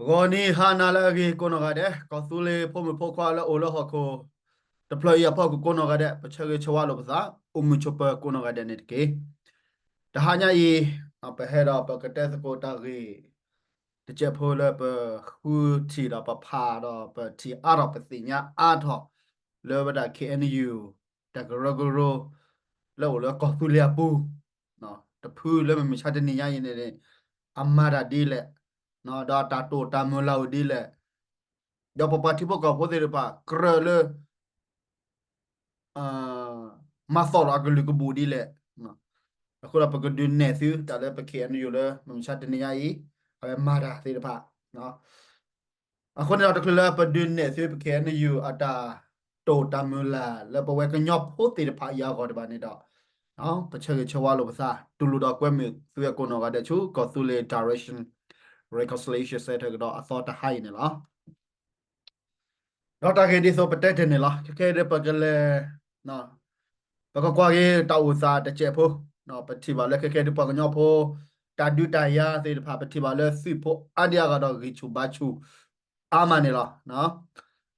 ဂီၤနံၤဟါနၤလၢအဂ့ၤကိးနီၢ်ဂၤဒဲး, ကီၢ်သူလ့ၤဖိမုၣ်ဖိခွါလၢအိၣ်လၢဟီၣ်ခိၣ်တဖျၢၣ်အံၤအဖီခိၣ်ကိးနီၢ်ဂၤဒဲး, ပဆၢဂ့ၤဆၢဝါလိာ်ပသး, အိၣ်မုာ်ဆိးပၢၤကိးနီၢ်ဂၤဒဲးန့ၣ်တက့ၢ်. တဟါညါအံၤ ပဟဲဒီးပကတဲသကိးတၢ်ဂ့ၢ် တစဲးဖိလၢပဃုထံၣ်ဒီးပဖးဒီးပထံၣ်အါထီၣ်ပသ့ၣ်ညါအါထီၣ် လၢဝဲဒၣ် K N U တၢ်ကရၢကရိ လၢအိၣ်လၢကီၢ်သူလ့ၤအပူၤ တဖုလၢမုၢ်မဆါတနံၤညါအံၤန့ၣ်န့ၣ် အမၤတၢ်ဒ်လဲၣ်, ဒီးအတၢ်တိာ်တၢ်မုၢ်လၢ်အိၣ်ဒ်လဲၣ်, ဒီးပပှၤထံဖိကီၢ်ဖိသ့ၣ်တဖၣ်ကြၢးလၢ မၤသီၣ်ဒီးအကလုာ်ကဘူးဒ်လဲၣ်. အဃိဒီးပကဒုးနဲၣ်သုတၢ်လၢပ K N U လၢမုၢ်မဆါတနံၤညါအံၤ အဝဲမၤတၢ်သ့ၣ်တဖၣ် အဃိန့ၣ်ဒီးတချုးလၢပဒုးနဲၣ်သုပ K N U အတၢ်တိာ်တၢ်မုၢ်လၢ်လၢပဝဲကညီဖိသ့ၣ်တဖၣ်အံၤအဂီၢ်တဘၣ်န့ၣ်ဒီး ပဆၢဂ့ၤဆၢဝါလိာ်ပသး တူၢ်လိာ်ဒီးကွဲမုာ်သုဝဲကိးနီၢ်ဂၤဒဲးဆူ ကီၢ်သူလ့ၤ Direction Reconciliation Center ကဒီးအသီတဟါအံၤန့ၣ်လီၤ. ဒီးတၢ်ဂ့ၢ်ဒ်သိးပတဲတ့ၢ်န့ၣ်လီၤ. ခဲခဲအံၤဒီးပကလဲၤ ပကကွၢ်က့ၤတၢ်အိၣ်သးတစဲးဖိ, ပထံၣ်ဘၣ်လၢခဲခဲအံၤဒီးပှၤကညီဖိ တၢ်ဒုးတၢ်ယၤသ့ၣ်တဖၣ် ပထံၣ်ဘၣ်လၢသုးဖိအါဒံအါဂၤဒီးဂံၢ်ဆူၣ်ဘါဆူၣ်အါမးန့ၣ်လီၤ.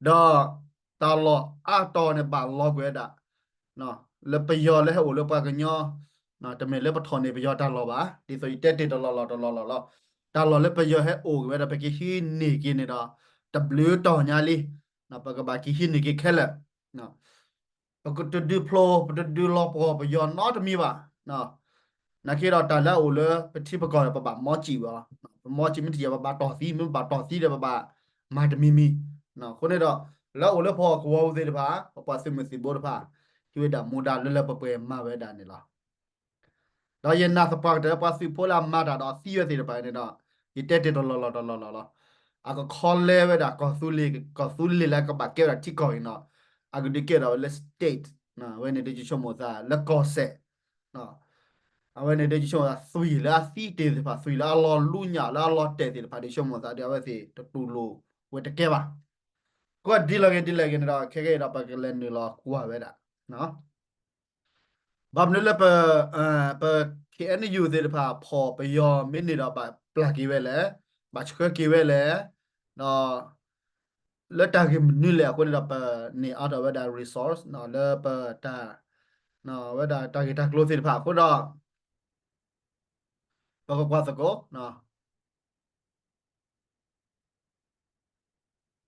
ဒီးတၢ်လီၢ်အါတီၤန့ၣ်ဘၣ်လီၤကွံာ်ဝဲဒၣ် လၢပယီၤလၢဟဲအိၣ်လၢပှၤကညီ တမ့ၢ်လၢပထီၣ်န့ၢ်ပယီၤတၢ်လီၢ်ဘၣ်. ဒ်သိးယတဲတ့ၢ်တလီၢ်လီၢ်တလီၢ်လီၢ်လီၤ. တၢ်လီၢ်လၢပယီၤဟဲအိၣ်က့ၤဝဲဒီးပကဟံးန့ၢ်က့ၤန့ၣ်ဒီး တဘျုးတီၢ်ညါလံ. ပကဘၣ်က့ၤဟံးန့ၢ်က့ၤခဲလၢာ်. ပကတဒုးဖျိ ပတဒုးလီၤပှီၢ်ပယီၤနီတမံၤဘၣ်. နာ်က့ဒီးတၢ်လၢအအိၣ်လၢပထံပကီၢ်ဒီး ပဘၣ်မီစံးဝဲလီၤ. ပမီစံးမ့ၢ်တယံာ် ပဘၣ်တီၢ်သံ, မ့ၢ်ဘၣ်တီၢ်သံဒီးပဘၣ်မၤတမံၤမံၤ. အဃိန့ၣ်ဒီး လၢအအိၣ်လၢပဟီၣ်ကဝီၤပူၤသ့ၣ်တဖၣ် ပပှၤသုးမုၢ်သံၣ်ဘိတဖၣ် ဟံးဝဲဒၣ်မူဒါလၢလၢပှဲၤပှဲၤမၤဝဲဒၣ်န့ၣ်လီၤ. ဒီးယနာ်သပှၢ်ကတၢၢ်လၢပှၤသုးဖိလၢအမၤတၢ်ဒီးအသံဝဲသ့ၣ်တဖၣ်န့ၣ်ဒီး ယတဲတ့ၢ်တလီၢ်လီၢ်တလီၢ်လီၢ်လီၤ. အကခီလဲဝဲဒၣ်ကီၢ်သူလ့ၤ, ကီၢ်သူလ့ၤလၢကဘၣ်ကဲဝဲဒၣ်ထံကီၢ်အံၤန့ၣ်ဒီး အကဒုးကဲထီၣ်ဝဲလၢ state အဝဲန့ၣ်ဒ်ယဆိကမိၣ်သးလၢကီၢ်စဲၣ် အဝဲန့ၣ်ဒ်ယဆိကမိၣ်သး သွံၣ်လၢအသံတ့ၢ်သ့ၣ်တဖၣ်, သွံၣ်လၢအလီၤလူညၣ်လၢအလီၤတဲာ်သ့ၣ်တဖၣ် ဒ်ယဆိကမိၣ်သးဒီး အဝဲသ့ၣ်တတူၢ်လိာ်ဝဲတကဲဘၣ်. ကွၢ်ဒ်လဲၣ်ဂ့ၤဒ်လဲၣ်ဂ့ၤန့ၣ်ဒီး ခဲကနံၣ်အံၤဒီးပကလဲၤနုာ်လီၤကွၢ်ဝဲဒၣ် ဘၣ်မနုၤလၢပ ပ K N U သ့ၣ်တဖၣ် ဖီၣ်ပယီၤမ့ၢ်န့ၢ်ဒီး ဘၣ်ပျၢ်က့ၤဝဲလဲၣ်, ဘၣ်ဆှၢက့ၤဝဲလဲၣ်, ဒီး လၢတၢ်ဂ့ၢ်မနုၤလဲၣ်အဃိန့ၣ်ဒီး ပန့ၢ်အါထီၣ်ဝဲဒၣ် resource လၢပတၢ် ဝဲဒၣ်တၢ်ဂ့ၢ်တၢ်ကျိၤသ့ၣ်တဖၣ်အဃိဒီး ပကကွၢ်သကိး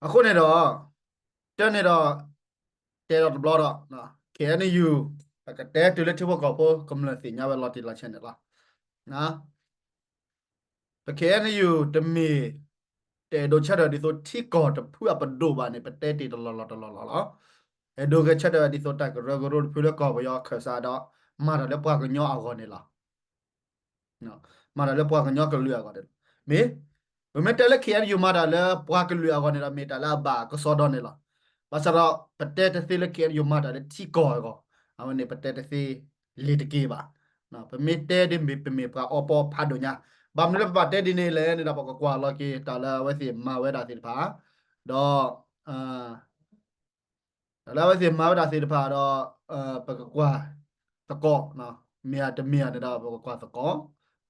အဃိန့ၣ်ဒီး တၢ်န့ၣ်ဒီး တဲဒီးတဘျီဒီး K N U ပကတဲတုၤလၢထံဖိကီၢ်ဖိကမျၢၢ်သ့ၣ်ညါဝဲလီၤတံၢ်လီၤဆဲးန့ၣ်လီၤ. ပ K N U တမ့ၢ် တအဲၣ်ဒိးဆၢထၢၣ်ဒ်သိးထံကီၢ်တဖုအပဒိၣ်ဘၣ်န့ၣ် ပတဲတ့ၢ်တလီၢ်လီၢ်တလီၢ်လီၢ်လီၤ. အဲၣ်ဒိးဂဲၤဆၢထၢၣ်ဒ်သိးတၢ်ကရၢကရိတဖုလၢကီၢ်ပယီၤခၢၣ်စးဒီး မၤတၢ်လၢပှၤကညီအဂီၢ်န့ၣ်လီၤ. မၤတၢ်လၢပှၤကညီကလုာ်အဂီၢ်န့ၣ်လီၤ. မ့ၢ် ပမ့ၢ်တဲလၢ K N U မၤတၢ်လၢပှၤကလုာ်အဂီၢ်န့ၣ်ဒီး မ့ၢ်တၢ်လၢအဘၣ်ကစီဒီန့ၣ်လီၤ. ဘၣ်ဆၣ်ဒီး ပတဲတသ့လၢ K N U မၤတၢ်လၢထံကီၢ်အဂီၢ်, အဝဲန့ၣ် ပတဲတသ့လ့ၤတက့ၢ်ဘၣ်. ပမ့ၢ်တဲဒ်မ့ၢ်ပမ့ၢ်ပှၤအီပီဖးဒိၣ်ညါ, ဘၣ်မနုၤလၢပဘၣ်တဲဒ်န့ၣ်လဲၣ်န့ၣ်ဒီး ပကကွၢ်လီၤက့ၤတၢ်လၢအဝဲသ့ၣ်မၤဝဲဒၣ်သ့ၣ်တဖၣ်, ဒီး တၢ်လၢအဝဲသ့ၣ်မၤဝဲဒၣ်သ့ၣ်တဖၣ်ဒီး ပကကွၢ်သကိး, မ့ၢ်ဧါတမ့ၢ်ဧါန့ၣ်ဒီး ပကကွၢ်သကိး,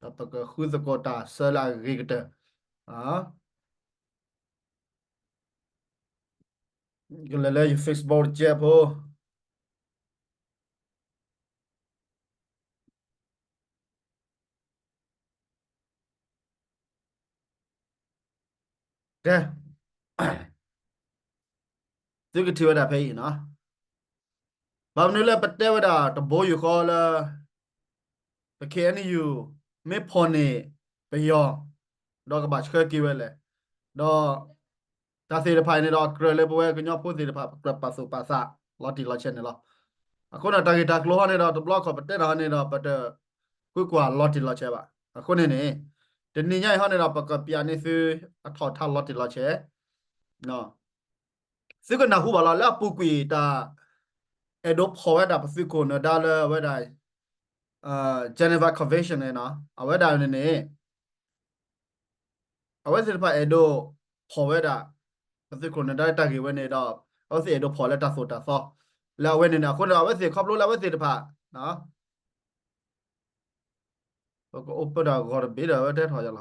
ဒီးပကဃုသကိးတၢ်ဆၢလၢအဂ့ၤကတၢၢ်. ကလဲၤလၢယ Facebook တကဲဖိ ကဲ, သုကထံၣ်ဝဲဒၣ်ဖဲအံၤနီၤ, ဘၣ်မနုၤလၢပတဲဝဲဒၣ်တဘိယူၢ်ဃီလၢ ပ K N U မ့ၢ်ဖီၣ်န့ၢ်ပယီၤ ဒီးကဘၣ်ဆှၢက့ၤဝဲလဲၣ်, ဒီး တၢ်သ့ၣ်တဖၣ်အံၤန့ၣ်ဒီး ကြၢးလၢပဝဲကညီဖိသ့ၣ်တဖၣ် ကြၢးပာ်သူၣ်ပာ်သးလီၤတံၢ်လီၤဆဲးန့ၣ်လီၤ. အဃိန့ၣ် တၢ်ဂ့ၢ်တၢ်ကျိၤဟီန့ၣ်ဒီး တဘျီခီၣ်ပတဲတၢ်ဟီန့ၣ်ဒီး ပတဃုကွၢ်လီၤတံၢ်လီၤဆဲးဘၣ်. အဃိန့ၣ်န့ၣ် တနံၤညါအံၤဟီန့ၣ်ဒီး ပကပျးန့ၢ်သုအထီၣ်ထါလီၤတံၢ်လီၤဆဲး သုကနၢ်ဟူဘၣ်လီၤ လၢအပူၤကွံာ်တၢ် အဲၣ်ဒိးဖီၣ်ဝဲဒၣ်ပသုးခိၣ်နၢၤဒါလၢဝဲဒၣ် Geneva Convention န့ၣ်နီၤ, အဝဲဒၣ်န့ၣ်န့ၣ် အဝဲသ့ၣ်တဖၣ်အဲၣ်ဒိးဖီၣ်ဝဲဒၣ် ပသုးခိၣ်နၢၤဒါလၢတၢ်ဂ့ၢ်ဝဲန့ၣ်ဒီး အဝဲသ့ၣ်အဲၣ်ဒိးဖီၣ်လၢတၢ်သိၣ်တၢ်သီ လၢအဝဲန့ၣ်န့ၣ် အဃိန့ၣ် အဝဲသ့ၣ်ခီဖျိလၢအဝဲသ့ၣ်တဖၣ် ပကအိၣ်ပၢတၢ်ဂီၤတဘ့ၣ်ဒီး အဝဲတဲထီၣ်ယလီၤ.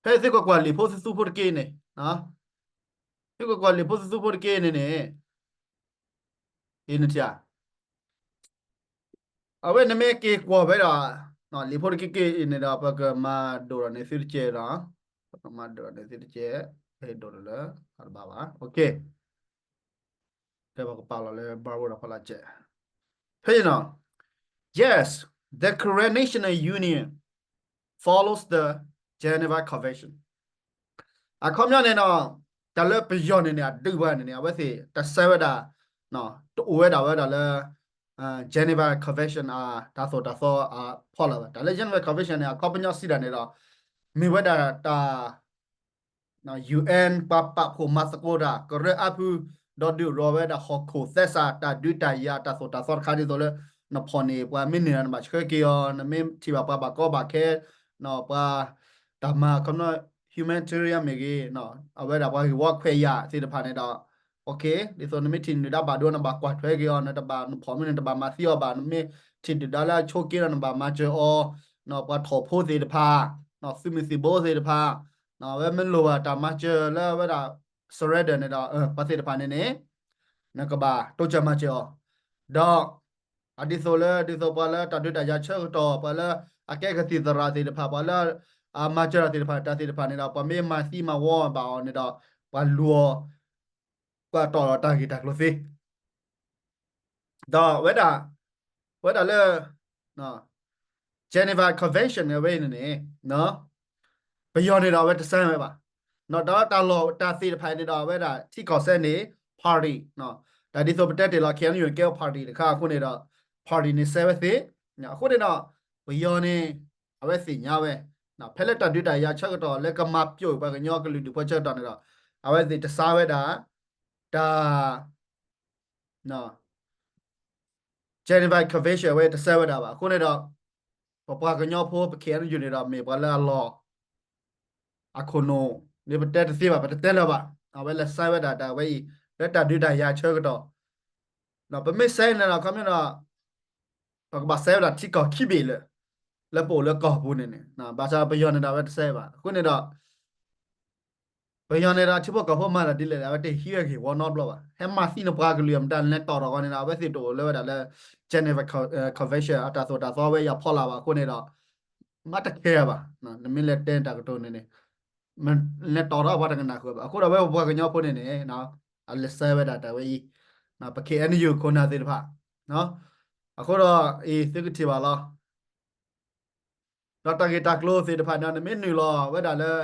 ဖဲသုကကွၢ်လံာ်ဖိသုသုဖိတက့ၢ်န့ၣ်, သုကကွၢ်လံာ်ဖိသုသုဖိတက့ၢ်န့ၣ်န့ၣ်, အံၤနထံၣ်ဧါ, အဝဲနမ့ၢ်က့ၤကွၢ်ဝဲဒၣ် လံာ်ဖိတက့ၢ်က့ၢ်အံၤန့ၣ်ဒီး ပကမၤဒိၣ်ထီၣ်န့ၢ်သုတကဲးဒီး, ပကမၤဒိၣ်ထီၣ်န့ၢ်သုတကဲး, ဟဲဒိၣ်ထီၣ်လၢ အတဘၣ်ဘၣ်, ဖဲပကပာ်လီၤလၢ Bible ဒီးဖီလာ်စဲး, ဖဲအံၤနီၤ, Yes, the Karen National Union follows the Geneva Convention. အခီပညီန့ၣ်ဒီး တၢ်လၢပယီၤန့ၣ်န့ၣ် အဒုးပှၤန့ၣ်န့ၣ် အဝဲသ့ၣ်တဆဲးဝဲဒၣ်, တအိၣ်ဝဲဒၣ်ဝဲဒၣ်လၢ Geneva Convention အတၢ်သိၣ်တၢ်သီအဖီလာ်ဘၣ်. တၢ်လၢ Geneva Convention န့ၣ် အခီပညီစံးတၢ်န့ၣ်ဒီး မ့ၢ်ဝဲဒၣ်တၢ် UN ပှၤပာ်ဖှိၣ်မၤသကိးတၢ် ကရၢအါဖု ဒီးဒုးရီၤဝဲဒၣ်ဟီၣ်ခိၣ်သဲစး တၢ်ဒုးတၢ်ယၤ တၢ်သိၣ်တၢ်သီတခါဒ်သိးလၢ နဖီၣ်န့ၢ်ပှၤမ့ၢ်န့ၢ်ဒီး နဘၣ်ဆှၢက့ၤအီၤ, နမ့ၢ်ထံၣ်ဘၣ်ပှၤဘၣ်ကီဘၣ်ခဲ, ပှၤတၢ်မၤခီပညီ humanitarian မ့ၢ်ဂ့ၤ, အဝဲဒၣ်ပှၤဂ့ၢ်ဝီခွဲးယာ်သ့ၣ်တဖၣ်န့ၣ်ဒီး ဒ်သိးနမ့ၢ်ထံၣ်နုာ်ဒါဘၣ်ဒိ နဘၣ်ကွၢ်ထွဲက့ၤအီၤ, နတဘၣ် နဖီၣ်မ့ၢ်န့ၢ် နတဘၣ်မၤသံအီၤဘၣ်, နမ့ၢ်ထံၣ်နုာ်ဒါလၢအဆိးက့ဒီး နဘၣ်မၤစၢၤအီၤ, ပှၤထီၣ်ဖိသ့ၣ်တဖၣ်, သုးမုၢ်သံၣ်ဘိသ့ၣ်တဖၣ်, အဝဲမ့ၢ်လိၣ်ဘၣ်တၢ်မၤစၢၤလၢအဝဲဒၣ် surrender န့ၣ်ဒီး ပှၤသ့ၣ်တဖၣ်န့ၣ်န့ၣ် နကဘၣ်တိစၢၤမၤစၢၤအီၤ, ဒီး အဒ်သိးလၢ ဒ်သိးပှၤလၢတၢ်ဒုးတၢ်ယၤဆၢကတီၢ် ပှၤလၢအကဲကသံၣ်သရၣ်သ့ၣ်တဖၣ် ပှၤလၢအမၤစၢၤတၢ်သ့ၣ်တဖၣ် တၢ်သ့ၣ်တဖၣ်န့ၣ်ဒီး ပှၤမ့ၢ်မၤသံမၤဝီဘၣ်အီၤန့ၣ်ဒီး ပှၤလူၤအီၤ ပှၤတီၢ်ဒီးတၢ်ဂ့ၢ်တၢ်ကျိၤသ့ ဒီးဝဲဒၣ် ဝဲဒၣ်လၢ Geneva Convention န့ၣ် အဝဲအံၤန့ၣ်န့ၣ် ပယီၤန့ၣ်ဒီးအဝဲတဆဲးဝဲဘၣ်, ဒီးတၢ်လီၢ်တၢ်သ့ၣ်တဖၣ်န့ၣ်ဒီး အဝဲဒၣ်ထံကီၢ်စဲန့ၣ် party, တၢ်ဒ်သိးပတဲတ့ၢ်လီၤ KNU န့ၣ်ကဲ party တခါအဃိန့ၣ်ဒီး party န့ၣ်ဆဲးဝဲသ့, အဃိန့ၣ်ဒီး ပယီၤန့ၣ် အဝဲသ့ၣ်ညါဝဲ, ဖဲလၢတၢ်ဒုးတၢ်ယၤဆၢကတီၢ် လၢကမၤပျိာ်ပှၤကညီကလုာ်ဒူၣ်ဖိဆၢကတီၢ်န့ၣ်ဒီး အဝဲသ့ၣ်တဆဲးဝဲဒၣ် တၢ် Geneva Convention အဝဲတဆဲးဝဲဒၣ်ဘၣ်. အဃိန့ၣ်ဒီး ပပှၤကညီဖိ ပ KNU န့ၣ်ဒီး မ့ၢ်ပှၤလၢအလီၢ် အခိၣ်နူာ် မ့ၢ်ပတဲတသ့ဘၣ် ပတတဲလၢၤဘၣ်. အဝဲလဲၤဆဲးဝဲဒၣ်တၢ်ဝဲအံၤ လၢတၢ်ဒုးတၢ်ယၤဆၢကတီၢ် ဒီးပမ့ၢ်ဆဲးန့ၣ်ဒီး ခီပညီဒီး ပကဘၣ်ဆဲးဝဲဒၣ်ထံကီၢ်ခံဘ့ၣ်လၢ လၢပအိၣ်လၢကီၢ်ပူၤန့ၣ်န့ၣ် ဘၣ်ဆၣ်ပယီၤန့ၣ်ဒီး အဝဲတဆဲးဘၣ်. အဃိန့ၣ်ဒီး ပယီၤန့ၣ်ဒီး ထံဖိကီၢ်ဖိမၤတၢ်ဒ်လဲၣ်လဲၣ် အဝဲတဟံးဝဲဂ့ၢ်ဝီနီတဘျီဘၣ်. ဟဲမၤသံနပှၤကလုာ်အမတၤလဲၤတီၢ်ထီၣ်အီၤန့ၣ်ဒီး အဝဲသ့ၣ်တအိၣ်လၢဝဲဒၣ်လၢ Geneva Convention အတၢ်သိၣ်တၢ်သီဝဲအံၤအဖီလာ်ဘၣ်. အဃိန့ၣ်ဒီး မ့ၢ်တခဲဘၣ်. နမ့ၢ်လဲၤတဲတၢ်ကတိၤန့ၣ်န့ၣ် လဲၤတီၢ်ထီၣ်ပှၤတကနၣ်ဃုာ်ဘၣ်. အဃိဒီးအဝဲပပှၤကညီဖိန့ၣ်န့ၣ် အလဲၤဆဲးဝဲဒၣ်တၢ်ဝဲအံၤ ပ KNU ခိၣ်နၢ်သ့ၣ်တဖၣ် အဃိဒီးအံၤသုကထံၣ်ဘၣ်လီၤ. ဒီးတၢ်ဂ့ၢ်တၢ်ကျိၤသ့ၣ်တဖၣ်န့ၣ် နမ့ၢ်နုာ်လီၤဝဲဒၣ်လၢ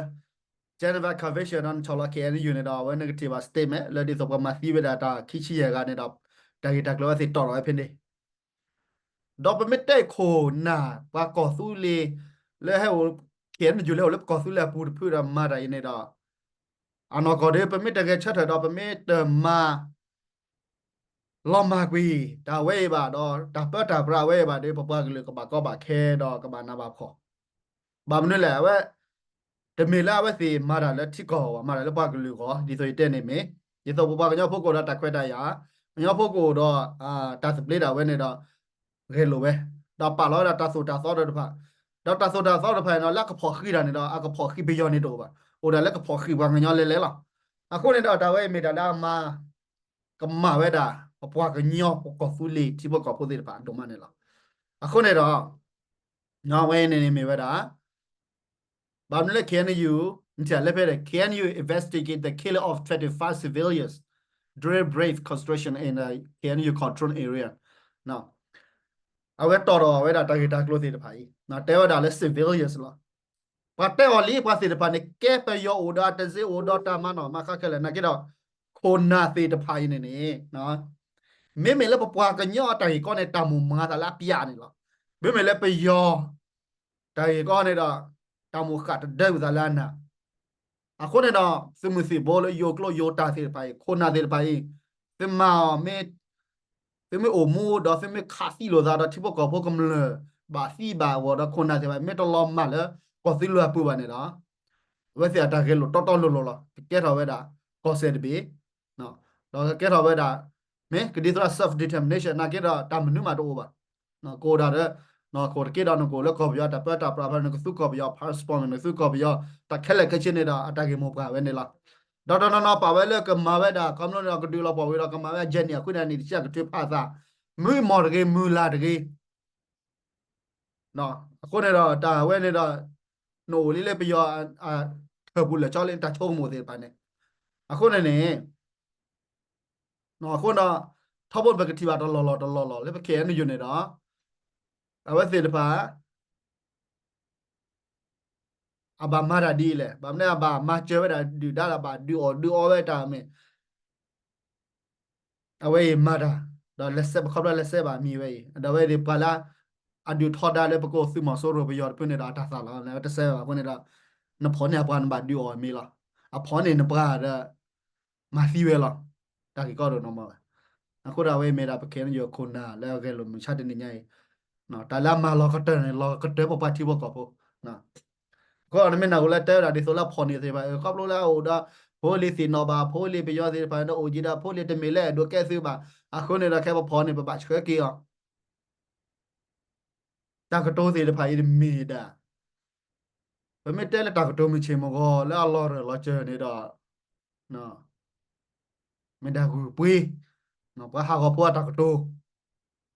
Geneva Convention ဒီးနဆီၣ်လီၤ KNU န့ၣ်ဒီး အဝဲနကထံၣ်ဘၣ် statement လၢဒ်သိးပှၤမၤသံဝဲဒၣ်တၢ်ခံဆံယဲၢ်ဂၤန့ၣ်ဒီး တၢ်ဂ့ၢ်တၢ်ကျိၤဝဲသ့ၣ်တီၢ်ထီၣ်ဝဲဖဲန့ၣ် ဒီးပမ့ၢ်တဲခိၣ်နၢ်ပှၤကီၢ်သူလ့ၤ လၢဟဲအိၣ် KNU လၢဟဲအိၣ်လၢပကီၢ်သူလ့ၤအပူၤတဖုဒီးမၤတၢ်အံၤန့ၣ်ဒီး အနီၢ်ကီၢ်ဒီး ပမ့ၢ်တဂဲၤဆၢထၢၣ်ဒီး ပမ့ၢ်တမၤ လီၤမၢ်ကွံာ် တၢ်ဝဲအံၤဘၣ်ဒီး တၢ်ပၢတၢ်ပြးဝဲအံၤဘၣ်ဒီး ပပှၤကလုာ်ကဘၣ်ကီဘၣ်ခဲဒီးကဘၣ်နးဘၣ်ဖှီၣ် ဘၣ်မနုၤလဲၣ် အဝဲ တမ့ၢ်လၢအဝဲသ့ၣ်မၤတၢ်လၢထံကီၢ်အဂီၢ် မၤတၢ်လၢပှၤကလုာ်အဂီၢ် ဒ်သိးယတဲန့ၣ်မ့ၢ် ဒ်သိးပပှၤကညီဖိကအိၣ်ဒီးတၢ်ခွဲးတၢ်ယာ် ကညီဖိကအိၣ်ဒီး တၢ်သဘျ့ဒၣ်ဝဲန့ၣ်ဒီး ဂဲၤလိာ်ဝဲ ဒီးပာ်လီၤဝဲဒၣ်တၢ်သိၣ်တၢ်သီတဖၣ် ဒီးတၢ်သိၣ်တၢ်သီတဖၣ်န့ၣ်ဒီး လၢအကဖီၣ်ဃံးတၢ်န့ၣ်ဒီး အကဖီၣ်ဃံးပယီၤန့ၣ်တအိၣ်ဘၣ် အိၣ်ဒၣ်လၢကဖီၣ်ဃံးပှၤကညီလဲၤလဲၤလီၤ. အဃိန့ၣ်ဒီးတၢ်ဝဲအံၤမ့ၢ်တၢ်လၢအမၤ ကမၣ်ဝဲဒၣ် ပပှၤကညီပကီၢ်သူလ့ၤထံဖိကီၢ်ဖိသ့ၣ်တဖၣ်ဒိၣ်မးန့ၣ်လီၤ. အဃိန့ၣ်ဒီး အဝဲအံၤန့ၣ်န့ၣ်မ့ၢ်ဝဲဒၣ် ဘၣ်မနုၤလၢ KNU နထံၣ်လၢဖဲ K N U investigate the killing of twenty-five civilians during brave construction in the K N U control area အဝဲတီၢ်ထီၣ်ဝဲဒၣ်တၢ်ဂ့ၢ်တၢ်ကျိၤသ့ၣ်တဖၣ်အံၤ တဲဝဲဒၣ်လၢ civilians လီၤ. ပှၤတဲအီၤလံ ပှၤသ့ၣ်တဖၣ်န့ၣ် ကဲပယီၤအိၣ်ဒီးအတၢ်စ့အိၣ်ဒီးတၢ်မၤနီၣ်မၤဃါခဲလၢာ် နာ်က့ဒီး ခိၣ်နၢ်သ့ၣ်တဖၣ်အံၤန့ၣ်န့ၣ် မ့မ့ၢ်လၢပပှၤကညီအတၢ်ဂ့ၢ်ကီန့ၣ် တၢ်မိၣ်မၤသးလၢအပျးန့ၣ်လီၤ. မ့မ့ၢ်လၢပယီၤ တၢ်ဂ့ၢ်ကီန့ၣ်ဒီး တၢ်မိၣ်ဃာ်တဒၢဝံသးလၢအနၢ် အဃိန့ၣ်ဒီး သုးမုၢ်သံၣ်ဘိလၢယိၤကျိယိၤတၢ်သ့ၣ်တဖၣ်အံၤ ခိၣ်နၢ်သ့ၣ်တဖၣ်အံၤ သုမၤအီၤမ့ၢ် သုမ့ၢ်အိၣ်မူဒီးသုမ့ၢ်ခးသံလိာ်သးဒီးထံဖိကီၢ်ဖိကမျၢၢ် ဘၣ်သံဘၣ်ဂီၤဒီးခိၣ်နၢ်သ့ၣ်တဖၣ် မ့ၢ်တလီၤမၢ်လၢကီၢ်သူလ့ၤအပူၤဘၣ်န့ၣ်ဒီး အဝဲသ့ၣ်အတၢ်ဂဲၤလိာ်တီတီလိၤလိၤလီၤ. ကကဲထီၣ်ဝဲဒၣ် ကီၢ်စဲၣ်တဘ့ၣ် ဒီးကကဲထီၣ်ဝဲဒၣ် မ့ၢ်ကဒ်သိး self determination နာ်က့ဒီးတၢ်မနုၤမးတအိၣ်ဘၣ်. ကအိၣ်ဒၣ်ဒီး အဃိတက့ၢ်ဒီးနကအိၣ်လၢကီၢ်ပယီၤတၢ်ပၢတၢ်ပြးဖဲ နကသူကီၢ်ပယီၤ passport နကသူကီၢ်ပယီၤ တၢ်ခဲလၢာ်ခဲဆ့န့ၣ်ဒီး အတၢ်ဂ့ၢ်မိၢ်ပှၢ်ဝဲန့ၣ်လီၤ. ဒီးတနီၤနီၤပာ်ဝဲလၢကမၤဝဲဒၣ် ခီဖျိန့ၣ်ဒီး ကဒုးလီၤပှီၢ်ဝံၤဒီး ကမၤဝဲအ journey အဃိန့ၣ် နံၣ်တဆံကထုးဖးသး မုၢ်မီၢ်တဂ့ၤ မုၢ်လၢ်တဂ့ၤ အဃိန့ၣ်ဒီး တၢ်ဝဲန့ၣ်ဒီး နအိၣ်လံလၢပယီၤ ထၢၣ်ပူၤလၢာ်ဆီလံ တၢ်ဆိကမိၣ်သ့ၣ်တဖၣ်န့ၣ် အဃိန့ၣ်န့ၣ် အဃိဒီး ထီဘိပကထံၣ်ဘၣ်တလီၢ်လီၢ်တလီၢ်လီၢ်လၢပ ခ့ၣ်အဲၣ်ယူၣ်န့ၣ်ဒီး အဝဲသ့ၣ်တဖၣ် အဘၣ်မၤတၢ်ဒ်လဲၣ်, ဘၣ်မနုၤအဘၣ်မၤစၢၤဝဲဒၣ်ဒုၣ်ဒါဒီး ဘၣ်ဒုးအီၣ်ဒုးအီဝဲတၢ်မ့ၢ် အဝဲအံၤမၤတၢ် ဒီးလဲၤစဲး ပခီဖျိလဲၤစဲးဘၣ်မံၤဝဲအံၤ ဒီးအဝဲသ့ၣ်ပှၤလၢ အဒုးထီဒါလၢပကအိၣ်သုးမီၤစိရိၤပယီၤတဖုန့ၣ်ဒီး အတၢ်သးလီၤ အဝဲတစဲးဘၣ်အဃိန့ၣ်ဒီး နဖီၣ်န့ၢ်အပှၤနဘၣ်ဒုးအီၣ်မ့ၤလီၤ. အဖီၣ်န့ၢ်နပှၤဒီး မၤသံဝဲလီၤ. တၢ်ဂ့ၢ်ကီဒိၣ်နီၢ်မးဝဲ. အဃိဒီးအဝဲမ့ၢ်ဒၣ်ပ ခ့ၣ်အဲၣ်ယူၣ် အခိၣ်နၢ်လၢအဂဲၤလိာ်မုၢ်ဆါတနံၤညါအံၤ တၢ်လၢအမၤလီၤကတၢၢ်န့ၣ် လီၤကတၢၢ်ပပှၤထံဖိကီၢ်ဖိ အဃိန့ၣ်မ့ၢ်နၢ်ဟူလၢတဲဝဲဒၣ်ဒ်သိးလၢအဖီၣ်န့ၢ်သ့ၣ်တဖၣ် ခီဖျိလၢအအိၣ်ဒီး ဖိလံၤသ့ၣ်နီၣ်ဘၣ် ဖိလံၤပယီၤသ့ၣ်တဖၣ်ဒီး အိၣ်က့ၤဒီးဖိလံၤတမ့ၢ်လၢအဲၣ်ဒိးကဲသုးဘၣ်. အဃိန့ၣ်ဒီး ခဲပဖီၣ်န့ၢ် ပဘၣ်ဆှၢက့ၤအီၤ တၢ်ကတိၤသ့ၣ်တဖၣ်အံၤတမ့ၢ်ဒၣ် ပမ့ၢ်တဲလၢတၢ်ကတိၤမုၢ်ဆ့ၣ်မုၢ်ဂီၤလၢအလီၤရၢၢ်လီၤစၢၤန့ၣ်ဒီး မ့ၢ်ဒၣ်ဂုၢ်ပှ့ၤ ပှၤဟးဂီၤဖိအတၢ်ကတိၤ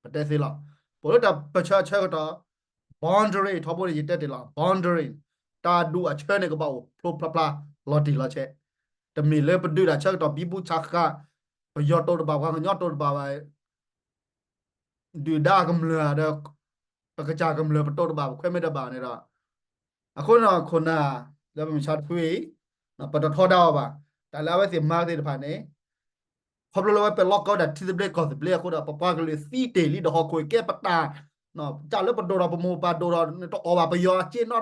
ပတဲသ့လီၤ. ပအိၣ်လၢတၢ်ပၢၢ်ဆၢအဆၢကတီၢ် boundary ထီဘိန့ၣ် ယတဲတ့ၢ်လီၤ boundary တၢ်ဒူၣ်အဆၢန့ၣ် ကဘၣ်အိၣ်ဖျိဖျါဖျါ လီၤတံၢ်လီၤဆဲး တမ့ၢ်လၢပဒုးတၢ်ဆၢကတီၢ် ဘံဘူဆးဃာ် ပယီၤတိၢ်တဘၣ် ပှၤကညီတိၢ်တဘၣ်ဘၣ် ဒုၣ်ဒါကမျၢၢ်ဒီး ပကစၢ်ကမျၢၢ်ပတိၢ်တဘၣ် ပခွဲးမ့ၢ်တဘၣ်န့ၣ်ဒီး အဃိန့ၣ်ဒီး ခိၣ်နၢ်လၢမုၢ်မဆါတဖုအံၤ ပတထီဒါအီၤဘၣ်. တၢ်လၢအဝဲသ့ၣ်မၤသ့ၣ်တဖၣ်န့ၣ် ခီဖျိလၢအဝဲပလီၢ်ကီဝဲဒၣ်ထံသဘျ့ကီၢ်သဘျ့အဃိဒီး ပပှၤကလုာ်သံတ့ၢ်လံဒီးဟီၣ်ခိၣ်ကဲပတၢ် တၢ်လၢပဒိၣ်ဒီးပမိၢ်ပၢ်ဒိၣ်ဒီး နတအီၣ်ဘၣ်ပယီၤအစ့နီ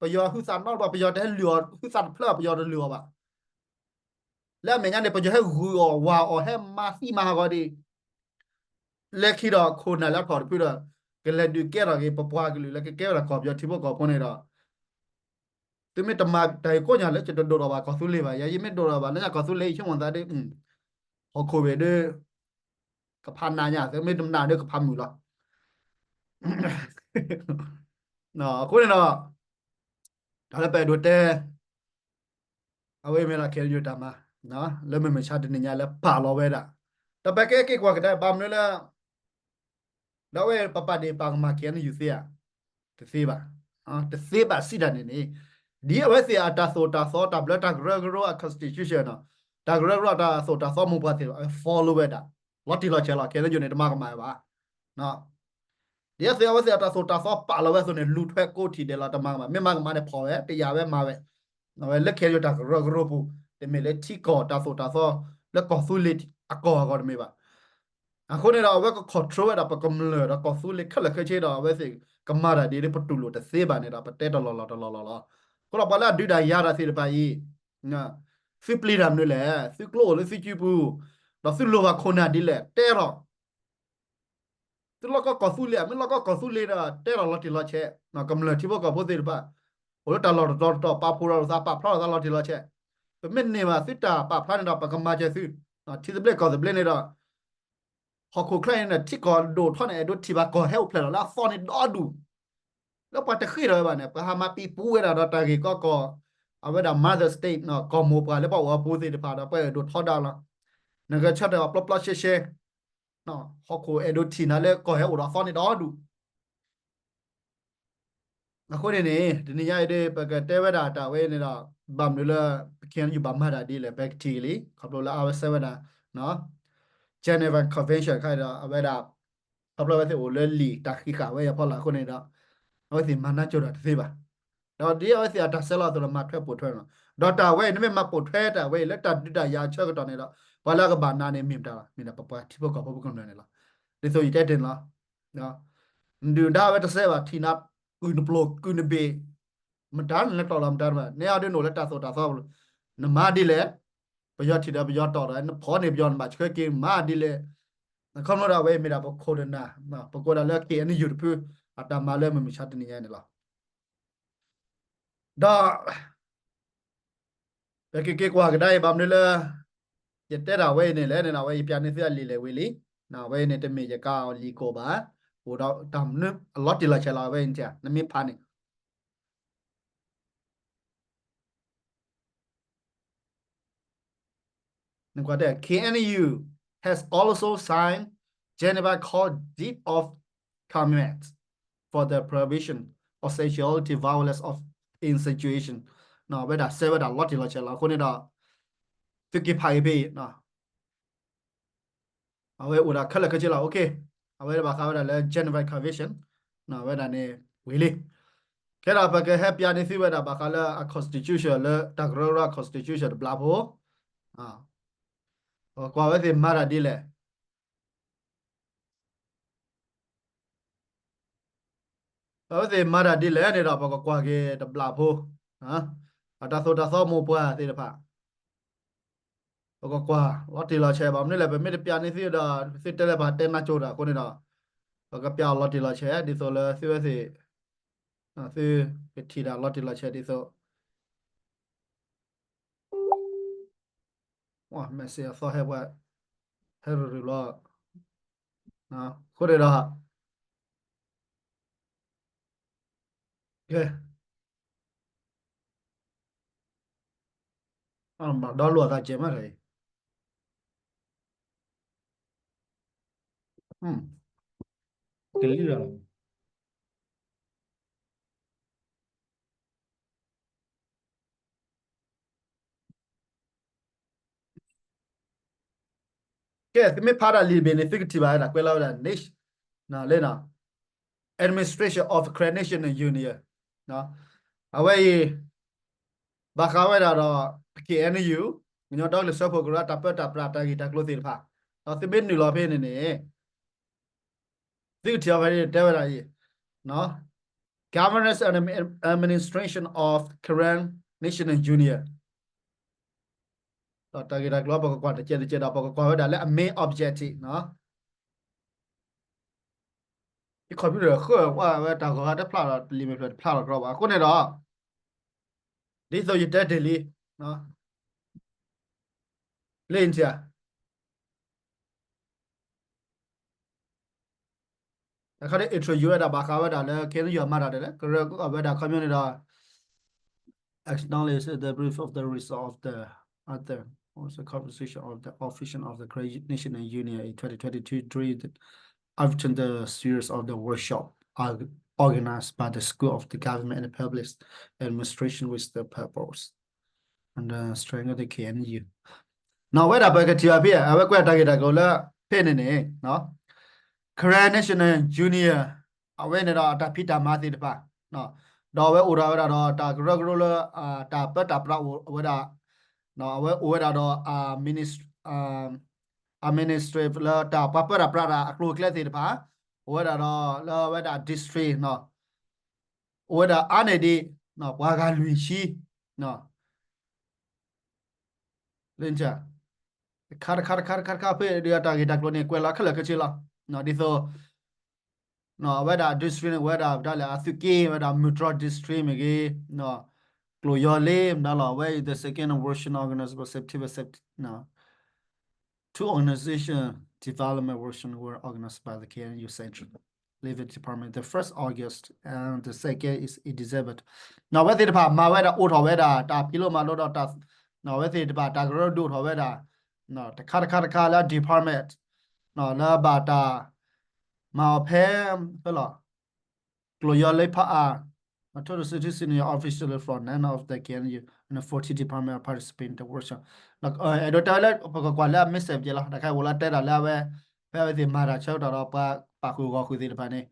ပယီၤဟုသးနီတဘၣ် ပယီၤတဟဲလုၢ်အီၣ်ဟုသးတဖျၢၣ် ပယီၤတလုၢ်အီၣ်ဘၣ်. လၢအမဲာ်ညါန့ၣ် ပယီၤဟဲဂုာ်အီၣ်ဝၤအီၣ် ဟဲမၤသံမၤဟးဂီၤဒံး လၢခံဒီးခိၣ်နၢ်လၢအထီၣ်တဖုဒီး ကလဲၤဒုးကဲထီၣ်က့ၤ ပပှၤကလုာ်လၢကကဲဝဲဒၣ်ကီၢ်ပယီၤထံဖိကီၢ်ဖိန့ၣ်ဒီး သုမ့ၢ်တမၤတၢ်အံၤကိးညါလၢ ယတဒိၣ်ထီၣ်ဘၣ်ကီၢ်သူလ့ၤဘၣ်. ယၤယမ့ၢ်ဒိၣ်ထီၣ်ဘၣ်လၢညါကီၢ်သူလ့ၤ ယဆိကမိၣ်သးဒ် ဟီၣ်ခိၣ်ဝဲဒၣ် ကဖးနးညါ သုမ့ၢ်တမၤဒၣ်ကဖးမုာ်လီၤ. အဃိန့ၣ်ဒီး တၢ်လၢပအဲၣ်ဒိးတဲ အဝဲမ့ၢ်ဒၣ် ခ့ၣ်အဲၣ်ယူၣ် တၢ်မၤ လၢမုၢ်မဆါတနံၤညါလၢပာ်လီၤဝဲဒၣ် ဒီးပကဲက့ၤကွၢ်ကဒါ ဘၣ်မနုၤလၢ ဒီးအဝဲပပာ်ဒ့ၣ်ပာ်ကမၣ် ခ့ၣ်အဲၣ်ယူၣ် သ့ဧါ, တသ့ဘၣ်, တသ့ဘၣ်စံးတၢ်န့ၣ်န့ၣ် ဒ်အဝဲသ့ၣ်အတၢ်သိၣ်တၢ်သီ တၢ်ဘျၢတၢ်ကရၢကရိအ constitution နီၤ, တၢ်ကရၢကရိတၢ်သိၣ်တၢ်သီမိၢ်ပှၢ်သ့ၣ်တဖၣ် follow ဝဲဒၣ် လီၤတံၢ်လီၤဆဲးလီၤ. ခ့ၣ်အဲၣ်ယူၣ်န့ၣ် တမၤကမၣ်ဝဲဘၣ် ဒ်အဝဲသ့ၣ်အတၢ်သိၣ်တၢ်သီပာ်လီၤဝဲအသိးန့ၣ် လူၤထွဲကိးထံၣ်ဒဲးလီၤ. တမၤကမၣ်, မ့ၢ်မၤကမၣ်န့ၣ် ဖီၣ်ဝဲ တယာ်ဝဲမၤဝဲ, အဝဲလၢ ခ့ၣ်အဲၣ်ယူၣ် တၢ်ကရၢကရိပူၤ တမ့ၢ်လၢထံကီၢ်တၢ်သိၣ်တၢ်သီ လၢကီၢ်သူလ့ၤအကီၢ်အဂီၢ်တမ့ၢ်ဘၣ်. အဃိန့ၣ်ဒီး အဝဲက control ဝဲဒၣ်ပကမျၢၢ်ဒီးကီၢ်သူလ့ၤခဲလၢာ်ခဲဆ့ဒီး အဝဲသ့ၣ်ကမၤတၢ်ဒ်လၢပတူၢ်လိာ်တသ့ဘၣ်န့ၣ်ဒီး ပတဲတလီၢ်လီၢ်တလီၢ်လီၢ်လီၤ. အဃိဒီးပှၤလၢအဒုးတၢ်ယၤတၢ်သ့ၣ်တဖၣ်အံၤ သုပျံၤတၢ်မနုၤလဲၣ်, သုကျိအိၣ်လၢသုစုပူၤ, ဒီးသုလိၣ်ဘၣ်ခိၣ်နၢ်ဒ်လဲၣ် တဲထီၣ် သုလီၢ်ကီၢ်ကီၢ်သူလ့ၤ မ့ၢ်လီၢ်ကီၢ်ကီၢ်သူလ့ၤဒီး တဲထီၣ်လီၤတံၢ်လီၤဆဲး, ကမျၢၢ်ထံဖိကီၢ်ဖိသ့ၣ်တဖၣ် အိၣ်လၢတၢ်လီၢ်တတီၤတတီၤ ပာ်ဖှိၣ်ထီၣ်လိာ်သး ပာ်ဖျါထီၣ်သးလီၤတံၢ်လီၤဆဲး, ပမ့ၢ်န့ၢ်ဘၣ်သုတၢ်ပာ်ဖျါန့ၣ်ဒီး ပကမၤစၢၤသု, ထံသဘျ့ကီၢ်သဘျ့န့ၣ်ဒီး ဟီၣ်ခိၣ်ချၢအံၤန့ၣ် ထံကီၢ်ဒိၣ်ထီၣ်န့ၣ် အဲၣ်ဒိးထံၣ်ဘၣ်ကီၢ်ဟဲအိၣ်ဖျဲၣ်ထီၣ်လၢအသီန့ၣ်ဒီဒူၣ်, လၢပှၤတဃ့ၢ်ထီၣ်ဝဲဘၣ်န့ၣ် ပှၤဟးမၤပံၤပူဝဲဒၣ်ဒီးတၢ်ဂ့ၢ်ကီကီၢ်, အဝဲဒၣ် mother state နီၤ, ကီၢ်မိၢ်ပှၢ်လၢပှၤအိၣ်အပူၤသ့ၣ်တဖၣ်ဒီး ပှၤအဲၣ်ဒိးထီဒါလီၤ. နကဆၢထၢၣ်အီၤပျီပျီရှဲရှဲ, ဟီၣ်ခိၣ်အဲၣ်ဒိးထံၣ်နၤလၢကီၢ်ဟဲအိၣ်ဒီးအသီန့ၣ်ဒီဒူၣ် အဃိန့ၣ်န့ၣ် တနံၤညါအံၤဒီး ပကတဲဝဲဒၣ်တၢ်ဝဲန့ၣ်ဒီး ဘၣ်မနုၤလၢ ခ့ၣ်အဲၣ်ယူၣ် ဘၣ်မၤတၢ်ဒ်လဲၣ် ပကထံၣ်က့ၤလံ, ခီဖျိလၢအဝဲစဲးဝဲဒၣ် Geneva Convention ခါဒီး အဝဲဒၣ် ခီဖျိအဝဲသ့ၣ်အိၣ်လၢလံာ်တၢ်ဃံးဃာ်ဝဲအဖီလာ်အဃိန့ၣ်ဒီး အဝဲသ့ၣ်မၤနၢ်ကၠိတၢ်တသ့ဘၣ်. ဒီးဒ်အဝဲသ့ၣ်အတၢ်စဲးလီၤအသိးဒီး မၤထွဲပိာ်ထွဲန့ၣ်လီၤ. ဒီးတၢ်ဝဲအံၤ နမ့ၢ်မၤပိာ်ထွဲတၢ်ဝဲအံၤ လၢတၢ်ဒုးတၢ်ယၤအဆၢကတီၢ်န့ၣ်ဒီး ပှၤလၢအကဘၣ်နာ်န့ၣ် မ့ၢ်မတၤလဲၣ်, မ့ၢ်ဒၣ်ပပှၤထံဖိကီၢ်ဖိကမျၢၢ်န့ၣ်လီၤ. ဒ်သိးယတဲတ့ၢ်န့ၣ်လီၤ. နဒုၣ်ဒါဝဲတစဲးဘၣ် ထံၣ်နၤ ကုၢ်နပျိၢ် ကုၢ်နဘ့ၣ် မတၤနလဲၤတီၢ်လီၤမတၤတဘၣ်, နဲအီၤဒ်နအိၣ်လၢတၢ်သိၣ်တၢ်သီပူၤလီၤ. နမၤဒ်လဲၣ်, ပယီၤထံၣ်ဒီးပယီၤတီၢ်ဒီး နဖီၣ်န့ၢ်ပယီၤ နဘၣ်ဆှၢက့ၤ မၤဒ်လဲၣ်. အခီပညီဒီး အဝဲအံၤမ့ၢ်ဒၣ်ပခိၣ်နၢ် ပကိးဒၣ်လၢ ခ့ၣ်အဲၣ်ယူၣ် တဖု အတၢ်မၤလၢမုၢ်မဆါတနံၤညါန့ၣ်လီၤ. ဒီး ပကက့ၤကွၢ်ကဒါအံၤ ဘၣ်မနုၤလၢ ယတဲဒၣ်ဝဲအံၤန့ၣ်လဲၣ်န့ၣ် အဝဲယပျးန့ၢ်သုအလံာ်လဲၣ်ဝံၤလံ. အဝဲအံၤန့ၣ် တမ့ၢ်ယကါအီၤလံကိာ်ဘၣ်. အိၣ်ဒီးတၢ်မနုၤအလီၤတံၢ်လီၤဆဲးလီၤ အဝဲအံၤန့ၣ် နမ့ၢ်ဖးန့ၣ် နကွၢ်တဲ K N U has also signed Geneva Court Deed of Commitment for the Prohibition of Sexuality Violence of in Situation နီၣ် အဝဲဒၣ်စဲဝဲဒၣ်လီၤတံၢ်လီၤဆဲးလီၤ အဃိန့ၣ်ဒီး သုက့ၤဖးက့ၤဖဲအံၤ အဝဲအိၣ်ဒၣ်ခဲလၢာ်ခဲဆ့လီၤ OK အဝဲဘၣ်ဃးဝဲဒၣ်လၢ Geneva Convention နီၣ် အဝဲဒၣ်န့ၣ်ဝံၤလံ ခဲဒီးပကဟဲပျးန့ၢ်သုဝဲဒၣ်ဘၣ်ဃးလၢအ constitution လၢတၢ်ကရၢကရိ constitution တဘျီဖိ ပကကွၢ်ဝဲသ့ၣ်မၤတၢ်ဒ်လဲၣ် အဝဲသ့ၣ်မၤတၢ်ဒ်လဲၣ်န့ၣ်ဒီး ပကကွၢ်က့ၤတဘျီဖိ အတၢ်သိၣ်တၢ်သီမိၢ်ပှၢ်သ့ၣ်တဖၣ် ပကကွၢ်လီၤတံၢ်လီၤဆဲးဘၣ်မနုၤလဲၣ် ပမ့ၢ်တပျးန့ၢ်သုဒီး သုတဲလၢပှၤတဲနါကၠိတၢ်အဃိန့ၣ်ဒီး ပကပျးအီၤလီၤတံၢ်လီၤဆဲး ဒ်သိးလၢသုဝဲသ့ၣ် သုကထံၣ်တၢ်လီၤတံၢ်လီၤဆဲးဒ်သိး message အသီဟဲပှၤ ဟဲရူၤရူၤလီၤ အဃိန့ၣ်ဒီး ကဲ ဒီလိာ်အသးကဲးမးတဂ့ၤ ကလံၤလီၤ ကဲ သုမ့ၢ်ဖးဒၣ်လံာ်တဘ့ၣ်န့ၣ် သုကထံၣ်ဘၣ်ဝဲဒၣ် ကွဲးလီၤဝဲဒၣ် nation လၢ Administration of Karen National Union အဝဲအံၤ ဘၣ်ဃးဝဲဒၣ်ဒီး K N U ကညီဒီကလုာ်စၢဖှိၣ်ကရၢ တၢ်ပၢတၢ်ပြးတၢ်ဂ့ၢ်တၢ်ကျိၤသ့ၣ်တဖၣ် ဒီးသုမ့ၢ်နုာ်လီၤဖဲန့ၣ်န့ၣ် သုကထံၣ်အီၤဖဲန့ၣ်တဲဝဲဒၣ်အံၤ Governance and Administration of Karen National Union ဒီးတၢ်ဂ့ၢ်တၢ်ကျိၤ ပကကွၢ်တကဲးတကဲးဒီး ပကကွၢ်ဝဲဒၣ်လၢအ main objective နီၣ် ယ computer ဃၢဝဲတၢ်ဂီၤဟါတဖျါဒီး တလံာ်မဲာ်ဖျၢၣ်တဖျါလီၤကရီဘၣ် အဃိန့ၣ်ဒီး ဒ်သိးယတဲတ့ၢ်လံ လၢ India တခါဒ် intro ယိၤဝဲဒၣ်ဘၣ်ဃးဝဲဒၣ်လၢ K N U မၤတၢ်ဒ်လဲၣ် ကရၢကရိဝဲဒၣ် ခီပညီန့ၣ်ဒီး acknowledge the brief of the result of the other was the composition of the official of the Karen National Union in twenty twenty-two during the after the series of the workshop are organized by the School of the Government and Public Administration with the purpose and the strength of the K N U နီၣ် ဝဲဒၣ်ပကထံၣ်ဘၣ်ဖဲ အဝဲကွဲးတၢ်ဂ့ၢ်တၢ်ကျိၤလၢ ဖဲန့ၣ်န့ၣ် Karen National Union အဝဲန့ၣ်ဒီးအတၢ်ဖံးတၢ်မၤသ့ၣ်တဖၣ် ဒီးအဝဲအိၣ်ဒီးဝဲဒၣ်ဒီးတၢ်ကရၢကရိလၢ တၢ်ပၢတၢ်ပြးအိၣ်ဝဲဒၣ် အဝဲအိၣ်ဝဲဒၣ်ဒီး ministry လၢတၢ်ပှၤပၢတၢ်ပြးတၢ်အကျိၤအကျဲသ့ၣ်တဖၣ် အိၣ်ဝဲဒၣ်ဒီးလၢအဝဲဒၣ် district အိၣ်ဝဲဒၣ်အါန့ၢ်ဒံး ပှၤဂၤလွံၢ်ဆံ လၢ တခါတခါတခါတခါတခါဖဲဒ်အတၢ်ဂ့ၢ်တၢ်ကျိၤန့ၣ် ကွဲးလီၤခဲလၢာ်ခဲဆ့လီၤ. ဒ်သိး အဝဲဒၣ် district န့ၣ် ဝဲဒၣ်ပတၢ်လဲၣ် အသုးက့ဝဲဒၣ် မုၢ်တြီ district မ့ၢ်ဂ့ၤ ကျိၤယီၤလ့ မတၤလီၤ အဝဲအံၤ the second version organized by September Sep- two organization development version were organized by the K N U Central Living Department the first August and the second is in December နီၣ်အဝဲသ့ၣ်တဖၣ်မၤဝဲဒၣ်အိၣ်ထီၣ်ဝဲဒၣ် တၢ်ဖံးလိမၤဒိဒီးတၢ် နီၣ်အဝဲသ့ၣ်တဖၣ်တၢ်ကရၢဒိၣ်ထီၣ်ဝဲဒၣ် တခါတခါတခါလၢ department နီၣ်လၢဘၣ်တၢ် မၤအီၤဖဲ ဖဲလီၤ ကျိၤယီၤလ့ဖးအါ until the city senior official from none of the K N U and the fourteen department are participating in the workshop အဲၣ်ဒိးတဲဝဲလၢ ပကကွၢ်လၢအ message လီၤ တခါအိၣ်လၢတဲတၢ်လၢအဝဲ ဖဲအဝဲသ့ၣ်မၤတၢ်ဆၢကတီၢ်ဒီးပှၤပာ်ဃုာ်ဂီၤဃုာ်သ့ၣ်တဖၣ်န့ၣ်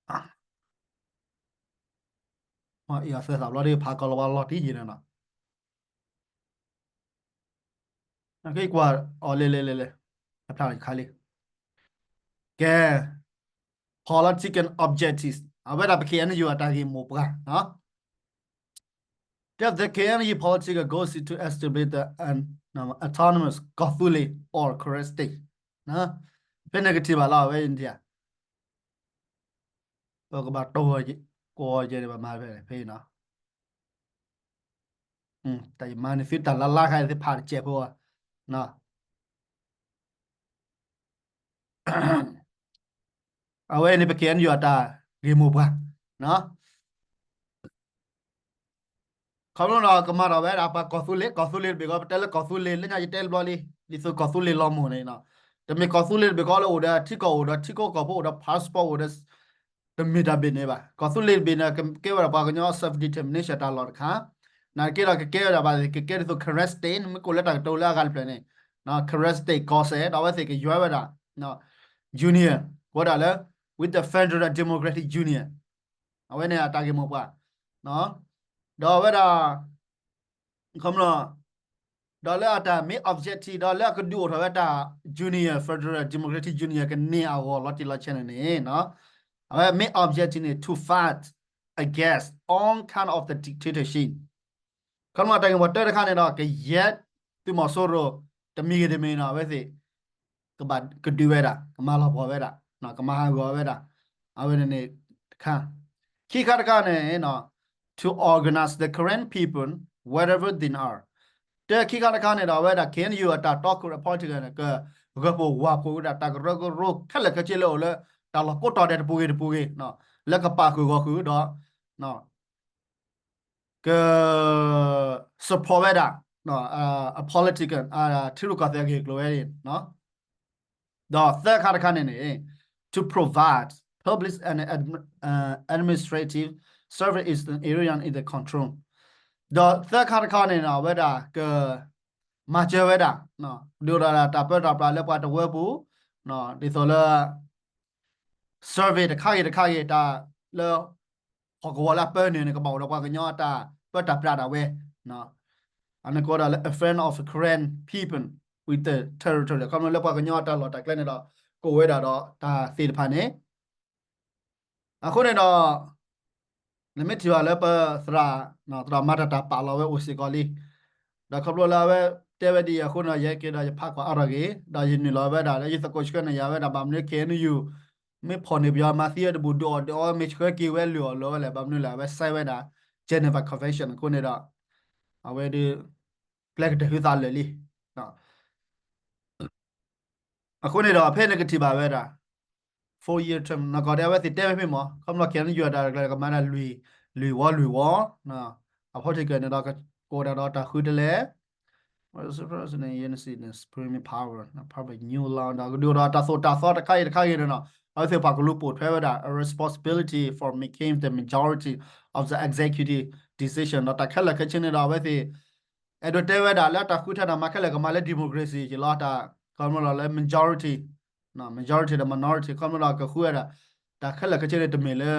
အံၤအသဲသးဘျီဒ်ဖးကီၢ်လီၤဝါလီၤတံၢ်ယံၤန့ၣ်နီၤ ကကွၢ်အီၤလဲၤလဲၤလဲၤလဲၤ အဖျါလီၤခါလံ ကဲ political objectives အဝဲဒၣ်ပ K N U အတၢ်ဂ့ၢ်မိၢ်ပှၢ် That the K N U political goals is to establish the an autonomous ကီၢ်သူလ့ၤ or Karen state ဖဲန့ၣ်ကထံၣ်ဘၣ်လီၤ အဝဲ India ပကဘၣ်တိၢ် ကီၢ်ယဲန့ၣ် ပမၤဖဲန့ၣ်ဖဲအံၤနီၤ တၢ်ယမၤန့ၣ်သုတၢ်လါလါခါအံၤသုဖးတစဲးဖိ နီၤ က အဝဲန့ၣ် ပ K N U အတၢ်ဂ့ၢ်မိၢ်ပှၢ်, ခီဖျိဒီးကမၤထီၣ်ဝဲဒၣ်ပှၤကီၢ်သူလ့ၤ, ကီၢ်သူလ့ၤတဘ့ၣ်ကီး ပတဲလၢကီၢ်သူလ့ၤ လၢညါယတဲတဘျီလံ, ဒ်သိးကီၢ်သူလ့ၤလီၤမိၢ်န့ၣ်, တမ့ၢ်ကီၢ်သူလ့ၤတဘ့ၣ်ကီးလၢအိၣ်ဒီးထံကီၢ်အိၣ်ဒီးထံကီၢ်ကီၢ်ဖိအိၣ်ဒီး passport အိၣ်ဒီး တမ့ၢ်တၢ်ဘၣ်န့ၣ်ဘၣ်. ကီၢ်သူလ့ၤတဘ့ၣ်န့ၣ် ကကဲဝဲဒၣ်ပှၤကညီ self determination တၢ်လီၢ်တခါ, နာ်က့ဒီးကကဲဝဲဒၣ်ဘၣ် ကကဲဒ်သိး Karen state မ့ၢ်ကအိၣ်လၢတၢ်ကတိၤလၢအဂၤတဖျၢၣ်န့ၣ်, Karen state ကီၢ်စဲၣ် ဒီးအဝဲသ့ၣ်ကယွဲဝဲဒၣ် union ဝဲဒၣ်လၢ with the federal democratic union အဝဲန့ၣ်အတၢ်ဂ့ၢ်မိၢ်ပှၢ်, ဒီးဝဲဒၣ် ခီဖျိ ဒီးလၢအတၢ် main objective ဒီးလၢအကဒုးအိၣ်ထီၣ်ဝဲတၢ် union, federal democratic union ကန့ၢ်အဂီၢ်လီၤတံၢ်လီၤဆဲးန့ၣ်န့ၣ်, အဝဲ main objective န့ၣ် to fight against all kind of the dictatorship. ခီဖျိတၢ်ဂ့ၢ်မိၢ်ပှၢ်တၢတခါန့ၣ်ဒီး ကယဲၢ်သုးမီၤစိရိၤ တမံၤဂ့ၤတမံၤဂ့ၤန့ၣ် အဝဲသ့ၣ် ကဘၣ်ကဒုးဝဲဒၣ်, ကမၤလီၤပှီၢ်ဝဲဒၣ်, ကမၤဟးဂီၤဝဲဒၣ်, အဝဲန့ၣ်န့ၣ်တခါ, ခံခါတခါန့ၣ် to organize the Karen people wherever they are. တၢခံခါတခါန့ၣ်ဒီး အဝဲဒၣ် K N U အတၢ်တီခိၣ်ရိၣ် politics န့ၣ် ကဂၢၢ်ဖှိၣ်ဝးဖှိၣ်ဝဲဒၣ် တၢ်ကရၢကရိခဲလၢာ်ခဲဆ့လၢအိၣ်လၢ တၢ်လီၢ်ကိးတီၤဒဲးတပူၤဂ့ၤတပူၤဂ့ၤ, လၢကပာ်ဃုာ်ဂီၢ်ဃုာ်ဒီး က support ဝဲဒၣ် အ political ထံရူၢ်ကီၢ်သဲးအဂ့ၢ်အကျိၤဝဲန့ၣ်, ဒီးသၢခါတခါန့ၣ်န့ၣ် to provide public and administrative service in the area in the control. ဒီးသၢခါတခါန့ၣ် အဝဲဒၣ်က မၤစၢၤဝဲဒၣ်, ဒုးအိၣ်ထီၣ်ဒၣ်တၢ်ပၢတၢ်ပြးလၢပှၤတဝၢပူၤ, ဒ်သိးလၢ survey တခါဂ့ၤတခါဂ့ၤ တၢ်လၢ ဟီၣ်ကဝီၤလၢအပၢန့ၣ်န့ၣ် ကဘၣ်အိၣ်ဒီးပှၤကညီအတၢ်ပၢတၢ်ပြးဒၣ်ဝဲ, အန့ၣ်ကိးဒၣ်လၢ affairs of Karen people with the territory ခီဖျိလၢပှၤကညီအတၢ်လီၢ်တၢ်ကျဲန့ၣ်ဒီး ကအိၣ်ဝဲဒၣ်ဒီးတၢ်သ့ၣ်တဖၣ်န့ၣ် အဃိန့ၣ်ဒီး နမ့ၢ်ထံၣ်ဘၣ်လၢပသရၣ် သရၣ်မၤတၢ်တၢ်ပာ်လီၤဝဲအိၣ်စ့ၢ်ကီးလံ. ဒီးခီဖျိလၢအဝဲတဲဝဲဒ်အံၤအဃိန့ၣ် ယဲက့ၤဒီးယဖးကွၢ်အါထီၣ်ဂ့ၤ ဒီးယနုာ်လီၤဝဲဒၣ်လၢယသကိးဆှၢန့ၢ်ယၤဝဲဒၣ် ဘၣ်မနုၤ K N U မ့ၢ်ဖီၣ်န့ၢ်ပယီၤမၤသံဝဲတဘူၣ်ဒုးအီၣ်ဒုးအီဝဲမ့ၢ်ဆှၢက့ၤဝဲလုၢ်အီၣ်လီၤဝဲလဲၣ် ဘၣ်မနုၤလဲၣ် အဝဲ sign ဝဲဒၣ် Geneva Convention အဃိန့ၣ်ဒီး အဝဲဒုး ကျဲကတၢၢ်ဟုသးလၢာ်လံ. အဃိန့ၣ်ဒီး ဖဲန့ၣ်ကထံၣ်ဘၣ်ဝဲဒၣ် four year term နီၢ်ကီၢ်ဒဲး အဝဲသ့ၣ်တဲဝဲဖဲမ့ၢ် ခီဖျိ K N U အတၢ်ကမၤဒၣ်လွံၢ်ဝီလွံၢ်ဝီ, အ political န့ၣ်ဒီး ကအိၣ်ဒၣ်ဒီးတၢ်ဃုတလဲ Supreme power, public new law ဒီးကဒုးအိၣ်ဒီးတၢ်သိၣ်တၢ်သီတခါအံၤတခါဂ့ၤန့ၣ်ဒီး အဝဲသ့ၣ်ပှၤကလူၤပိာ်ထွဲဝဲဒၣ် a responsibility for making the majority of the executive decision ဒီးတၢ်ခဲလၢာ်ခဲဆ့န့ၣ်ဒီး အဝဲသ့ၣ် အဲၣ်ဒိးတဲဝဲဒၣ်လၢတၢ်ဃုထၢတၢ်မၤခဲလၢာ်ကမၤလၢ democracy က့လီၤ တၢ်ခီဖျိလၢ majority, majority ဒီး minority ခီဖျိလၢကဃုဝဲဒၣ် တၢ်ခဲလၢာ်ခဲဆ့န့ၣ်တမ့ၢ်လၢ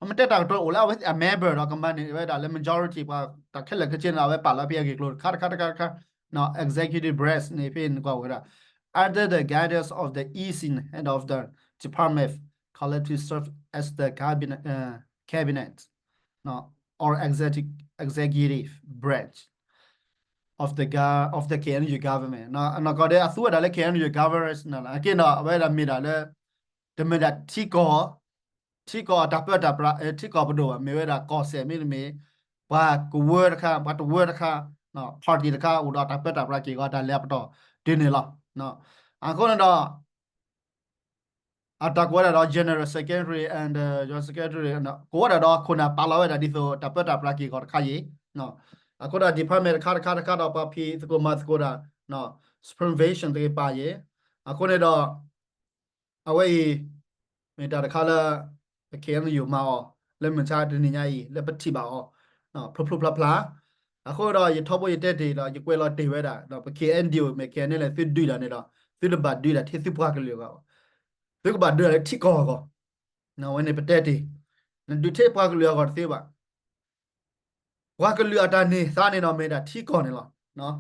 အမ့ၢ်တဲတၢ်ကတိၤအိၣ်လၢအဝဲသ့ၣ်အ member ဒီးကမၤန့ၢ်ဝဲဒၣ်လၢ majority ပှၤတၢ်ခဲလၢာ်ခဲဆ့န့ၣ် အဝဲပာ်လီၤဖဲအဂ့ၢ်ကျိၤတခါတခါတခါတခါ executive branch န့ၣ်ဖဲန့ၣ်ကွၢ်ဝဲဒၣ် under the guidance of the E C head of the department collectively serve as the cabinet, cabinet or executive, executive branch of the, of the K N U government နီၢ်ကီၢ်ဒဲး အသူဝဲဒၣ်လၢ K N U government န့ၣ်လီၤ. အက့ၢ်နီၢ် အဝဲဒၣ်မ့ၢ်ဒၣ်လၢ တမ့ၢ်ဒၣ်ထံကီၢ်, ထံကီၢ်အတၢ်ပၢတၢ်ပြး ထံကီၢ်ပဒိၣ်ဘၣ် မ့ၢ်ဝဲဒၣ်ကီၢ်စဲၣ်မ့တမ့ၢ် ပှၤကဝၢတခါ ပှၤတဝၢတခါ party တခါ အိၣ်ဒီးတၢ်ပၢတၢ်ပြးက့ၢ်ဂီၤတၢ်လဲၤအပတီၢ်ဒ်န့ၣ်လီၤ. အဃိန့ၣ်ဒီး အတၢ်ကိးဝဲဒၣ်ဒီး general secretary and general secretary ကိးဝဲဒၣ်ဒီးခိၣ်နၢ်ပာ်လီၤဝဲဒၣ် ဒ်သိးတၢ်ပၢတၢ်ပြးက့ၢ်ဂီၤတခါအံၤ, အဃိဒီး department တခါတခါတခါဒီး ပှၤဖံးသကိးမၤသကိးဒၣ် supervision တက့ၤပာ်ယဲၢ်, အဃိန့ၣ်ဒီး အဝဲအံၤ မ့ၢ်တၢ်တခါလၢ ပ K N U မၤအီၤ လၢမုၢ်ဆါတနံၤညါအံၤ လၢပထံၣ်ဘၣ်အီၤ ဖျိဖျိဖျါဖျါ, အဃိဒီးယထီဘိယတဲတ့ၢ်ဒီး ယကွဲးလီၤတ့ၢ်ဝဲဒၣ် ဒီးပ K N D O မ့ၢ် K N L A သုဒုးတၢ်န့ၣ်ဒီး သုတဘၣ်ဒုးတၢ်ထဲသုပှၤကလုာ်အဂီၢ်ဘၣ်, သုကဘၣ်ဒုးတၢ်လၢထံကီၢ်အဂီၢ်, အဝဲန့ၣ်ပတဲတ့ၢ်, နဒုးထဲပှၤကလုာ်အဂီၢ်တသ့ဘၣ်. ပှၤကလုာ်အတၢ်န့ၢ်သါန့ၣ်ဒီး မ့ၢ်ဒၣ်ထံကီၢ်န့ၣ်လီၤ.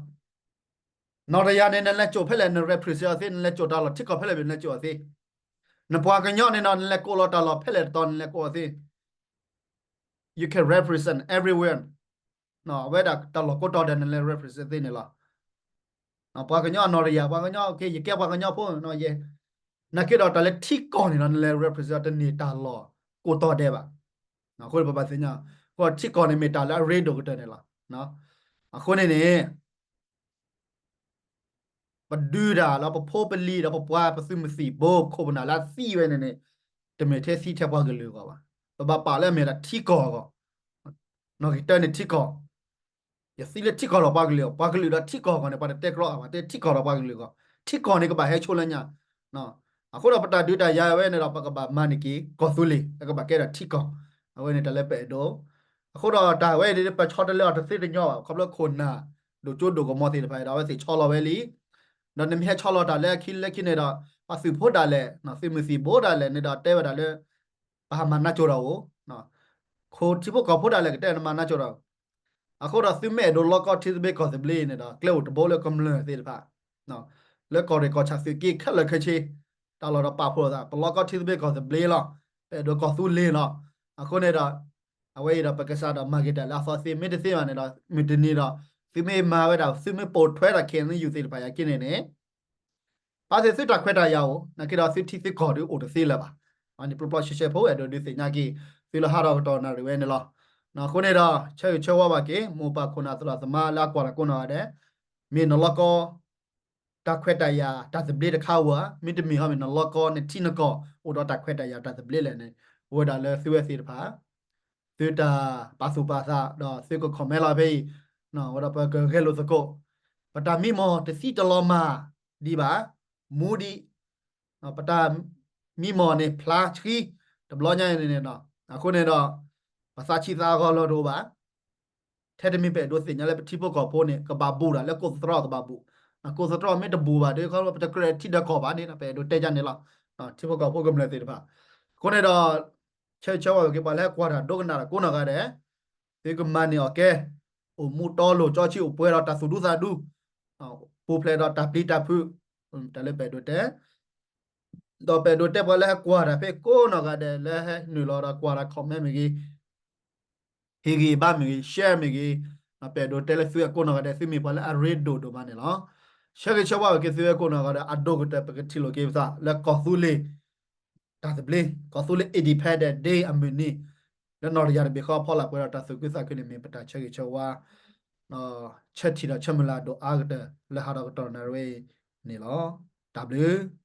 နီၢ်တယၤန့ၣ် နလဲၤကိာ်ဖဲလဲၣ် န represent အီၤသ့, နလဲၤကိာ်တၢ်လီၢ်ထံကီၢ်ဖဲလဲၣ် နလဲၤကိာ်အီၤသ့. နပှၤကညီန့ၣ်ဒီး နလဲၤကိာ်လီၤတၢ်လီၢ်ဖဲလဲၣ်တတီၤ နလဲၤကိာ်အီၤသ့. You can represent everywhere. အဝဲဒၣ်တၢ်လီၢ်ကိးတီၤဒဲး နလဲၤ represent သ့န့ၣ်လီၤ. ပှၤကညီအနီၢ်တယၤ ပှၤကညီ ယကဲပှၤကညီဖိ ယဲ နာ်က့ဒီးတၢ်လၢထံကီၢ်န့ၣ်ဒီး နလဲၤ represent တန့ၢ်တၢ်လီၢ်ကိးတီၤဒဲးဘၣ်. အဃိပဘၣ်သ့ၣ်ညါ အဃိထံကီၢ်န့ၣ်မ့ၢ်တၢ်လၢအရ့ဒိၣ်ကတၢၢ်န့ၣ်လီၤ. အဃိန့ၣ်န့ၣ် ပဒုးတၢ်လၢပဖိပလံၤဒီးပပှၤပသုးမုၢ်သံၣ်ဘိ ပခိၣ်ပနၢ်လၢအသံဝဲန့ၣ်န့ၣ် တမ့ၢ်ထဲသံထဲပှၤကလုာ်အဂီၢ်ဘၣ်. ပဘၣ်ပာ်လၢအမ့ၢ်ဒၣ်ထံကီၢ်အဂီၢ်, နီၣ်ဂံၢ်တၢန့ၣ်ထံကီၢ် ယသံလၢထံကီၢ်ဒီးပှၤကလုာ်အဂီၢ်, ပှၤကလုာ်ဒီးထံကီၢ်အဂီၢ်န့ၣ် ပှၤတတဲကြီအါဘၣ်, တဲထံကီၢ်ဒီးပှၤကလုာ်အဂီၢ်, ထံကီၢ်န့ၣ်ကဘၣ်ဟဲဆိလၢညါ. အဃိဒီးပတၢ်ဒုးတၢ်ယၤဝဲန့ၣ်ဒီး ပကဘၣ်မၤန့ၢ်က့ၤကီၢ်သူလ့ၤ လၢကဘၣ်ကဲဒီးထံကီၢ်, အဝဲန့ၣ်တၢ်လၢပအဲၣ်ဒိး. အဃိဒီးတၢ်ဝဲအံၤဒ်ပဆီတလဲအီၤတသ့တညီဘၣ်, ခီဖျိခိၣ်နၢ် ဒိၣ်ကၠိဒိၣ်ကမီၤသ့ၣ်တဖၣ်အံၤဒီး အဝဲသ့ၣ်ဆီလီၤဝဲလံ ဒီးနမ့ၢ်ဟဲဆီလီၤတၢ်လၢအခံလၢခံန့ၣ်ဒီး ပှၤသုးဖိဒၣ်လဲာ် သုးမုၢ်သံၣ်ဘိဒၣ်လဲာ်န့ၣ်ဒီးတဲဝဲဒၣ်လၢ ပဟးမၤနးကၠိၤဒီးအိၣ်, ခိၣ်ထံဖိကီၢ်ဖိဒၣ်လဲာ်ကတဲနမၤနးကၠိၤဒီး, အဃိဒီးသုမ့ၢ်အဲၣ်ဒိးလီကီထံသဘျ့ကီၢ်သဘျ့န့ၣ်ဒီး ကျဲအိၣ်တဘိလၢကမျၢၢ်သ့ၣ်တဖၣ် လၢကီၢ်ရ့ၣ်ကီၢ်ဆၣ်သုးက့ခဲလၢာ်ခဲဆ့ တၢ်လီၢ်ဒီးပာ်ဖှိၣ်သး ပလီကီထံသဘျ့ကီၢ်သဘျ့လီၤ, ပအဲၣ်ဒိးကီၢ်သူလ့ၤလီၤ. အဃိန့ၣ်ဒီး အဝဲအံၤဒီးပကစးဒီးမၤက့ၤတၢ်လၢအသီသ့မ့ၢ်တသ့ဘၣ်န့ၣ်ဒီး မုၢ်တနံၤဒီး သုမ့ၢ်မၤဝဲဒၣ် သုမ့ၢ်ပိာ်ထွဲဒီး KNU သ့ၣ်တဖၣ်အံၤက့န့ၣ်န့ၣ် ပာ်သ့ၣ်သုတၢ်ခွဲးတၢ်ယာ်အိၣ် နာ်က့ဒီးသုထံသုကီၢ်ဒုးအိၣ်တသ့လၢၤဘၣ်. အန့ၣ်ပျီပျီရှဲရှဲဖိအဲၣ်ဒိးဒုးသ့ၣ်ညါက့ၤ သုလၢဟးထီၣ်ကတီၢ်နၣ်ရံၣ်ဝဲန့ၣ်လီၤ. အဃိန့ၣ်ဒီး ဆၢဂ့ၤဆၢဝါဘၣ်က့ၤ မိၢ်ပၢ်ခိၣ်နၢ်သရၣ်သမါလၢအကွၢ်တၢ်ကိးနီၢ်ဂၤဒဲး, မ့ၢ်နလီကီ တၢ်ခွဲးတၢ်ယာ်တၢ်သဘျ့တခါဧိၤဧါ, မ့တမ့ၢ်ဟီမ့ၢ်နလီကီနထံနကီၢ် အိၣ်ဒီးတၢ်ခွဲးတၢ်ယာ်တၢ်သဘျ့လဲၣ်န့ၣ် အိၣ်ဝဲဒၣ်လၢသုဝဲသ့ၣ်တဖၣ် သုတၢ်ပာ်သူၣ်ပာ်သး ဒီးသုက comment လီၤဖဲအံၤ, ဝဲဒီးပကဂဲၤလိာ်သကိး, ပတၢ်မံမီၢ်တသံတလီၤမၢ်ဒံးဘၣ်, မူဒံး, ပတၢ်မံမီၢ်န့ၣ်ဖျါဆှံ, တဘျီညါအံၤန့ၣ်, အဃိန့ၣ်ဒီး ပသးဆံးသးဂီၤလီၤတအိၣ်ဘၣ်. ထဲတမံၤပအဲၣ်ဒိးသ့ၣ်ညါလၢပထံဖိကီၢ်ဖိန့ၣ် ကဘၣ်ဘူးတၢ်လၢကိးသတြီကဘၣ်ဘူး, ကိးသတြီမ့ၢ်တဘူးဘၣ်ဒီး ပတကြၢးထံဒီးကီၢ်ဘၣ်န့ၣ် ပအဲၣ်ဒိးတဲဒ်န့ၣ်လီၤ. ထံဖိကီၢ်ဖိကမျၢၢ်သ့ၣ်တဖၣ်, အဃိန့ၣ်ဒီး ဆၢဂ့ၤဆၢဝါက့ၤပှၤလၢဟဲကွၢ်တၢ်ဒိကနၣ်တၢ်ကိးနီၢ်ဂၤဒဲး, သုကမၤန့ၢ်အီၣ်ကဲ, အိၣ်မူတီလိၤ ကၠီဆံၣ်အိၣ်ပှဲၤဒီးတၢ်သူၣ်ဒူသးဒူ, ပူၤဖျဲးဒီးတၢ်ပျံၤတၢ်ဖုး, တၢ်လၢပအဲၣ်ဒိးတဲ ဒီးပအဲၣ်ဒိးတဲပှၤလၢဟဲကွၢ်တၢ်ဖဲကိးနီၢ်ဂၤဒဲး လၢဟဲနုာ်လီၤဒီးကွၢ်တၢ် comment မ့ၢ်ဂ့ၤ, ဟ့ၣ်ဂံၢ်ဘါမ့ၢ်ဂ့ၤ, share မ့ၢ်ဂ့ၤ, ပအဲၣ်ဒိးတဲလၢသုဝဲကိးနီၢ်ဂၤဒဲး သုမ့ၢ်ပှၤလၢအရ့ဒိၣ်ဒိၣ်မးန့ၣ်လီၤ. ဆၢဂ့ၤဆၢဝါက့ၤသုဝဲကိးနီၢ်ဂၤဒဲး အဒိၣ်ကတၢၢ် ပကထံၣ်လိာ်က့ၤပသးလၢကီၢ်သူလ့ၤ တၢ်သဘျ့, ကီၢ်သူလ့ၤ Independence Day အမုၢ်နံၤ, လၢနီၢ်တယၢ်တဘ့ၣ်ဃီအဖီလာ်ပှဲၤဒီးတၢ်သူၣ်ခုသးခုန့ၣ် မ့ၢ်ပတၢ်ဆၢဂ့ၤဆၢဝါ ဆၢထံၣ်ဒီးဆၢမုၢ်လၢ်ဒိၣ်အါကတၢၢ် လၢဟးထီၣ်ကတီၢ်နၣ်ရံၣ်ဝဲအံၤန့ၣ်လီၤ. တၢ်ဘျုး